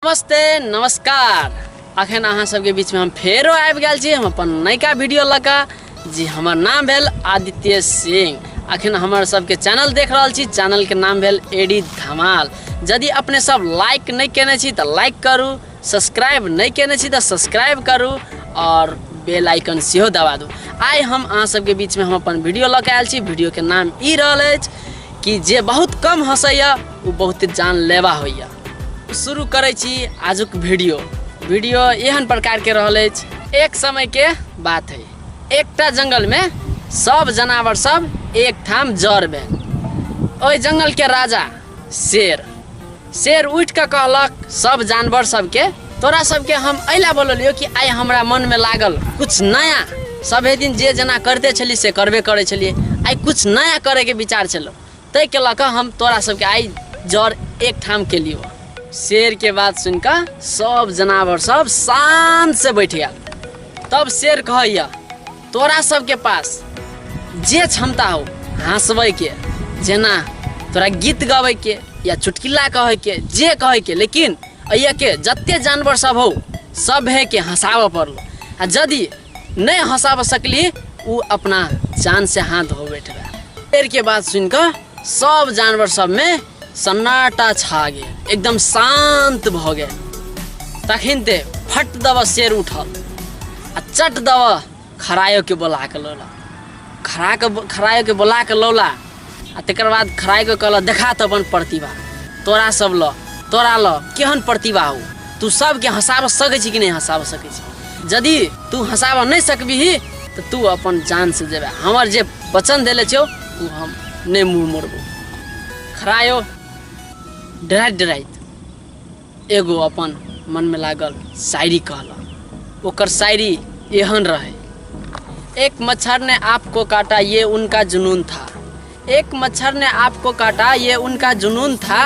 नमस्ते नमस्कार। अखन अहाँ सबके बीचमे हम फेरो आबि गेल छी हम अपन नयका वीडियो लऽ कऽ। जी हमर नाम भेल आदित्य सिंह। अखन हमर सबके चैनल देख रहल छी, चैनलके नाम भेल एडी धमाल। यदि अपने सब लाइक नहि केने छी तऽ लाइक करू, सब्सक्राइब नहि केने छी तऽ सब्सक्राइब करू और बेल आइकन सेहो दबा दू। आइ हम अहाँ सबके बीचमे हम अपन वीडियो लऽ कऽ आयल छी। वीडियोके नाम ई रहल अछि कि जे बहुत कम हँसैए ओ बहुत जानलेवा होइए। शुरू करै छी आजुक वीडियो। वीडियो एहन प्रकारके रहल अछि। एक समयके बात है, एकटा जंगलमे सब जनावर सब एक ठाम जड़ भेल। ओहि जंगलके राजा शेर, शेर उठि कऽ कहलक सब जानवर सबके, तोरा सबके हम एहि बोललियौ कि आइ हमरा मनमे लागल कुछ नया। सभे दिन जे जेना करिते छलियै से करबे करै छलियै, आइ कुछ नया करैके विचार छलौ, ताहिके लऽ कऽ हम तोरा सबके आइ जड़ एक ठाम केलियौ। शेरके बात सुनि कऽ सब जनावर सब शान्त से बैठ गेल। तब शेर कहैया, तोरा सबके पास जे क्षमता हो हँसबैके, जेना तोरा गीत गबैके या चुटकुला कहैके, जे कहैके, लेकिन एहिके जते जानवर सब हो सभके हँसाबऽ पड़लो, आ यदि नहि हँसाबऽ सकली ओ अपना जान से हाथ धो बैठबे। शेर के बात सुनि कऽ सब जानवर सबमे सन्नाटा छा गेल, एकदम शान्त भऽ गेल। तखन ते फट दबऽ शेर उठल आ चट दबऽ खरायो के बोला के लौला, खरायो के बोला के लौला आ तकर बाद खरायो के कहलक, देखा तऽ अपन प्रतिभा, तोरा सब लऽ, तोरा लऽ केहन प्रतिभा हो, तू सबके हँसाबऽ सकै छी कि नहि हँसाबऽ सकै छी? यदि तू हँसाबऽ नहि सकबिही तऽ तू अपन जान से जेबे, हमर जे वचन देले छौ ओ हम नहि मुँह मोड़बो। खरायो डराइत डराइत एगो अपन मनमे लागल शायरी कहलक। ओकर शायरी एहन रहे, एक मच्छर ने आपको काटा ये उनका जुनून था, एक मच्छर ने आपको काटा ये उनका जुनून था,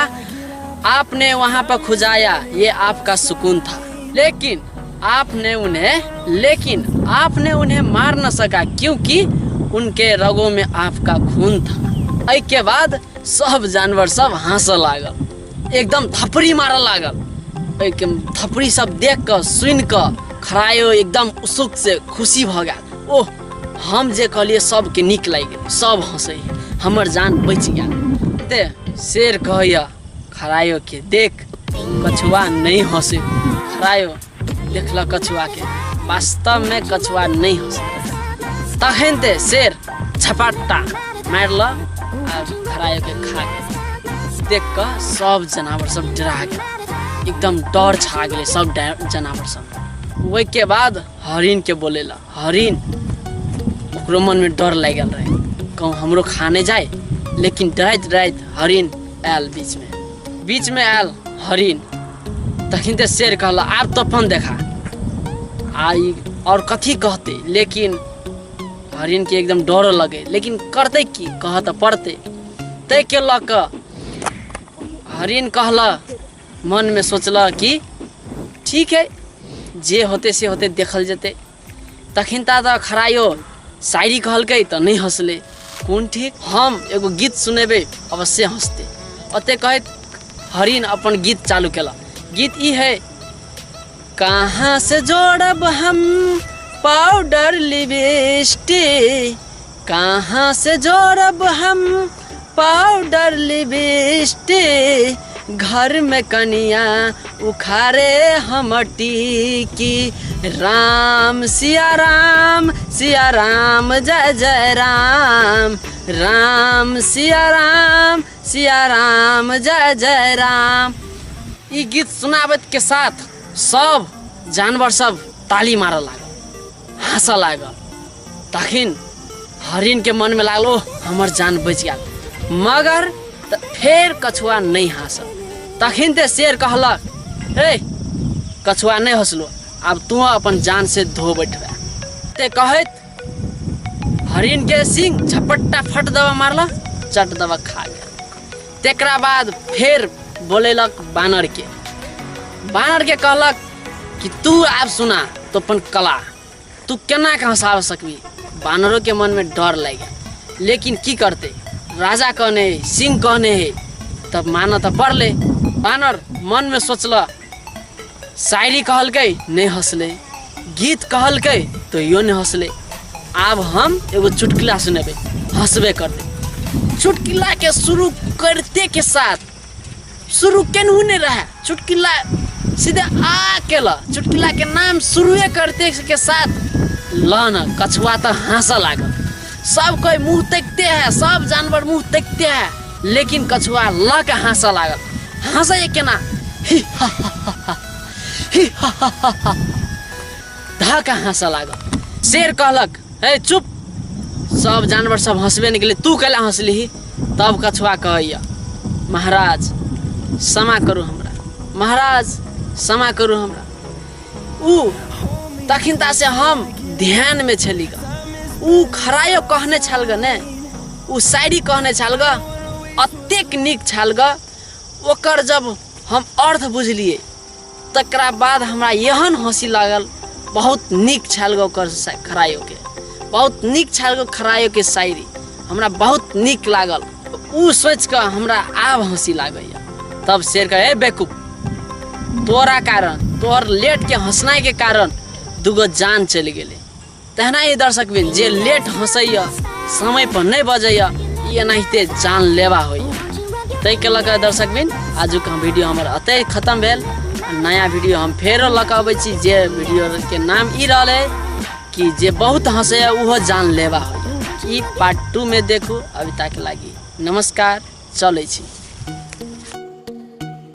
आपने वहाँ पर खुजाया ये आपका सुकून था, लेकिन आपने उन्हें, लेकिन आपने उन्हें मार न सका क्योंकि उनके रगों में आपका खून था। एहि के बाद सब जानवर सब हंसऽ लागल, एकदम थपड़ी मारऽ लागल। एहिके थपड़ी सब देख कऽ सुनि कऽ खरायो एकदम उत्सुक से खुशी भऽ गेल। ओह, हम जे कहलियै सबके नीक लागि गेल, सब हंसै, हमर जान बचि गेल। ते शेर कहैया खरायो के, देख कछुआ नहीं हंसे। खरायो देखलक कछुआ के, वास्तव में कछुआ नहीं हंसे। तखन ते शेर झपाटा मारल आ खरायो के खा गेल। देख कऽ सब जनावर सब डरा गेल, एकदम डर छा गेलै सब जनावर सब। ओहिके बाद हरिण के बोलेला, हरिण ओकरो मनमे डर लागि गेल रहे, कहूँ हमरो खा नहि जाए। लेकिन डराइत डराइत हरिण आयल बीचमे, बीचमे आयल हरिण। तखन तऽ शेर कहलक, आब तो अपन देखा, आ ई और कथी कहते। लेकिन हरिण के एकदम डर लगे, लेकिन करते की, कह तऽ पड़ते। ताहिके लऽ कऽ हरिण कहलक, मनमे सोचलक कि ठीक है, जे होते से होते, देखल जेतै। तखन ता तऽ खरायो शायरी कहलकै तऽ नहि हँसलै, कोन ठीक, हम एगो गीत सुनेबै अवश्य हँसतै। ओते कहैत हरिण अपन गीत चालू केलक। गीत ई है, कहाँ से जोड़ब हम पाउडर लिपस्टिक, कहाँ से जोड़ब हम पाउडर लिपस्टिक, घर में कनिया उखारे हम टीकी, राम सिया राम सिया राम जय जय राम, राम सिया राम सिया राम जय जय राम। ई गीत सुनाबैत के साथ सब जानवर सब ताली मारऽ लागल, हँसऽ लागल। तखन हरिण के मन में लागल, ओह हमर जान बचि गेल। मगर तऽ फेर कछुआ नहि हँसल। तखन तऽ शेर कहलक, हे कछुआ नहि हँसलो, आब तू अपन जान से धो बैठबे। ते कहैत हरिण के सिंह झपट्टा फट दवा मारलक, चट दवा खा गेल। तकरा बाद फेर बोलेलक बानर के। बानर के कहलक कि तू आब सुना तो अपन कला, तू केना के हंसाब सकबी। बानरो के मन में डर लागि गेल, लेकिन की करते, राजा कहने है, सिंह कहने है, तब मानऽ तऽ पड़लै। बानर मन में सोचलक शायरी कहलकै नहि हँसलै, गीत कहलकै तैयो नहि हँसलै। आब हम एगो चुटकुला सुनेबै, हँसबे करतै। चुटकुलाके शुरू करते के साथ, शुरू केनहु नहि रहै चुटकुला, सीधे आ केला चुटकुलाके नाम शुरुए करते के साथ ल न कछुआ तऽ हँसऽ लागल। सब कोइ मुँह तकिते है, सब जानवर मुँह तकिते है, लेकिन कछुआ लऽ के हँसऽ लागल। हँसैए केना? ही हा हा हा हा, ही हा हा हा हा, धऽ के हँसऽ लागल। शेर कहलक, हे चुप, सब जानवर सब हँसबे नहि केलै, तू कैला हँसलिही? तब कछुआ कहैया, महाराज क्षमा करू हमरा, महाराज क्षमा करू हमरा। ऊ तखिनता से हम ध्यानमे छली ग, ऊ खरायो कहने छल ग ने, ऊ शायरी कहने छल ग, अतेक नीक छल ग। ओकर जब हम अर्थ बुझलिए तकरा बाद हमरा एहन हँसी लागल। बहुत नीक छल ग ओकर खरायोके, बहुत नीक छल ग खरायोके शायरी, हमरा बहुत नीक लागल। ऊ सोचिकऽ हमरा आब हँसी लागैए। तब शेर कहे, ए बेवकूफ, तोरा कारण, तोहर लेट के हँसनाइके कारण दूगो जान चलि गेलै। तहिना ही दर्शक बिन जे लेट हँसैए, समय पर नहि बजैए, ई एनाहिते जान लेबा होइए। ताहिके लऽ कऽ दर्शक बिन आजुक हम वीडियो हमर एतहि खतम भेल। नया वीडियो हम फेरो लऽ कऽ अबै छी, जे वीडियोके नाम ई रहलै कि जे बहुत हँसैए ओहो जान लेबा होइए। ई पार्ट 2 मे देखू। अभी तक लागि नमस्कार, चलै छी।